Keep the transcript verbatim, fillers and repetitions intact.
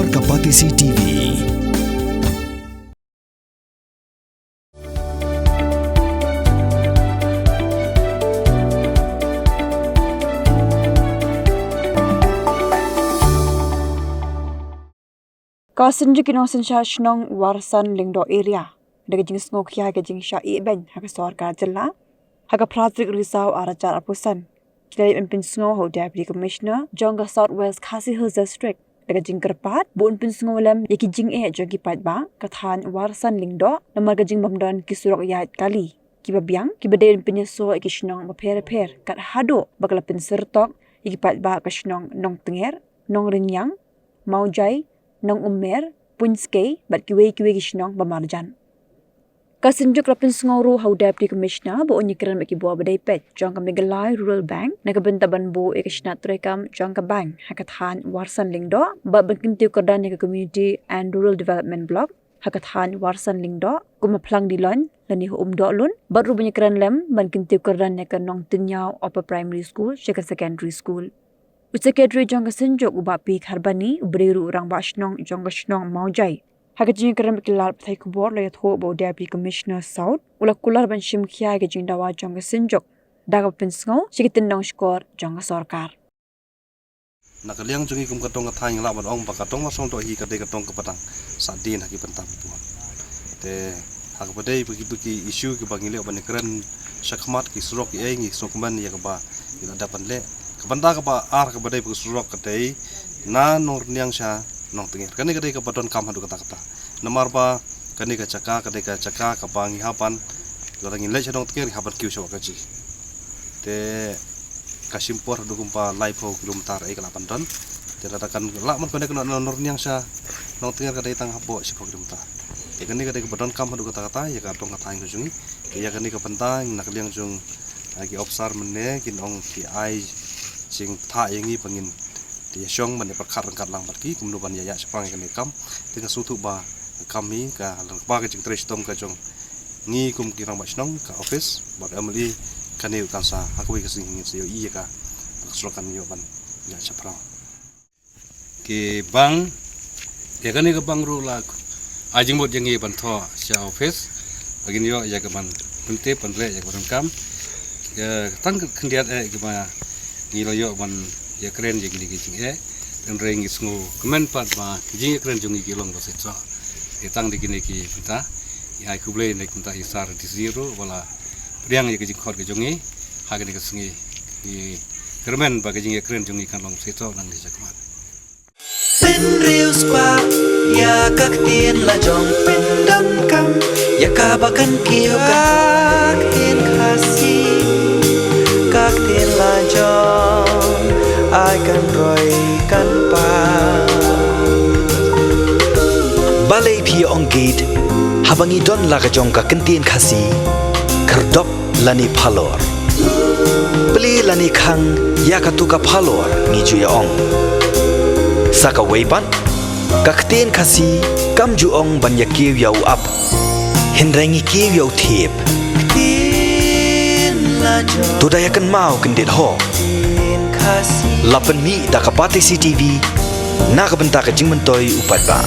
Ka Batesi T V. Ka Synjuk ki Nongsynshar Shnong Warsan Lyngdoh Area da ka jingsngewkhia ka jingshah ïehbeiñ ha ka sorkar jylla ha ka phra tarik Risaw ar hajar arphew san ki la leit ban pynsngew ha u Deputy Commissioner jong ka South West Khasi Hills District da ka jingkyrpad ba un pynsngew lem ïa ki jingeh jong ki paidbah ka thaiñ Warsan Lyngdoh namar ka jingbymdon ki surok ïaid kali kiba biang kiba dei ban pynïasoh ïa ki shnong bapher bapher kat haduh ba ka la pynsyrtok ïa ki paidbah ka shnong Nongtnger, Nongrynïang, Mawjai, Nongummer, Punskei bad kiwei kiwei ki shnong ba marjan. Ka Synjuk la pynsngew ruh ha u Deputy Commissioner ba un ïakren bad ki bor ba dei peit jong ka Meghalaya Rural Bank na ka bynta ban buh ïa ka shnat treikam jong ka bank ha ka thaiñ Warsan Lyngdoh bad ban kyntiew kyrdan ïa ka Community and Rural Development Block ha ka thaiñ Warsan Lyngdoh kum ha Phlangdilon lane ha Umdohlun bad ruh ban ïakren lem ban kyntiew kyrdan ïa ka Nongtynñiaw Upper Primary School sha ka Secondary School. U Secretary jong ka Synjuk u Bah P Kharbani uba dei ruh u Rangbah Shnong jong ka shnong Mawjai ha ka jingïakren bad ki lad pathai khubor la ïathuh ba u Deputy Commissioner South u la kular ban shim khia ïa ka jingdawa jong ka Synjuk da kaba pynsngew sha ki tyndong shkor jong ka sorkar. Na ka liang jong ngi kum ka dong ka thaiñ ngi lah ban ong ba ka dong ba song doh hi ka dei ka dong kaba dang sah dien ha ki bynta bun. Te ha kaba dei ba ki, ba ki issue kiba ngi leh ban ïakren shakhmat ki surok ki ei ngi sngewkmen ïa kaba ngi la dep ban leh. Ka bynta kaba ar kaba dei ba ka surok ka dei na Nongrynïang sha Nongtnger. Kane ka dei kaba donkam haduh katta katta. Namar ba kane ka jaka ka dei ka jaka kaba ngi hap ban, lada ngi leit sha Nongtnger ngi hap ban kiew sha Wahkaji. Te ka shim por haduh kumba laiphew kilometer ei ka lah ban don. Te lada kan lah ban connect na Nongrynïang sha Nongtnger ka dei tang hapoh shiphew kilometer. Te kane ka dei kaba donkam haduh katta katta ïa ka dong ka thaiñ ka jong ngi. Te ïa kane ka bynta na ka liang jong, ah, ki officer mynne kin ong ki ai jingthoh ïa ngi ba ngin ïa shong ban ïa pyrkhat ryngkat lang bad ki kumno ban ïa ïa shaphrang ïa kane ka kam. Te nga sngewthuh ba ka kam hi ka lyngba ka jingtrei shitom ka jong ngi kum ki rangbah shnong, ka office bad M L A, kane u kan sa ha kawei ka sngi ngin sa ïohi ïa ka, ka surok kan ïoh ban ïa shaphrang. Ki bang ïa kane ka bang ruh la ai jingmut ïa ngi ban thoh sha office ba ngin ïoh ïa ka ban pyntip ban leh ïa ka ban kam. Ïa tang khyndiat eh kiba ngi la ïoh ban ïakren ïa kine ki jingeh. Hynrei ngi sngewkmen pat ba ki jingïakren jong ngi ki long ba shisha. Ïa tang da kine ki bynta ngi ai khublei na ki bynta ïa Sir D C ruh ba la pdiang ïa ka jingkhot ka jong ngi ha kane ka sngi. Ngi kyrmen ba ka jingïakren jong ngi kan long shisha nangne shakhmat. Pynriewspah ïa ka ktien la jong pyndonkam ïa kaba kan kiew ka ktien Khasi, ka ktien la jong ai kan roi kan pang. Balei phi ong gate haba ngi don la ka jong ka ktien Khasi, khyrdop lane phalor. Plie lane khang ïa katu ka phalor ngi ju ïa ong. Sa kawei pat ka ktien Khasi kam ju ong ban ïa kiew ïa u ap, hynrei ngi kiew ïa u thiep. To da ïa kynmaw kyndit ho. La pynmih da ka Batesi T V na ka bynta ka jingmyntoi u paidbah.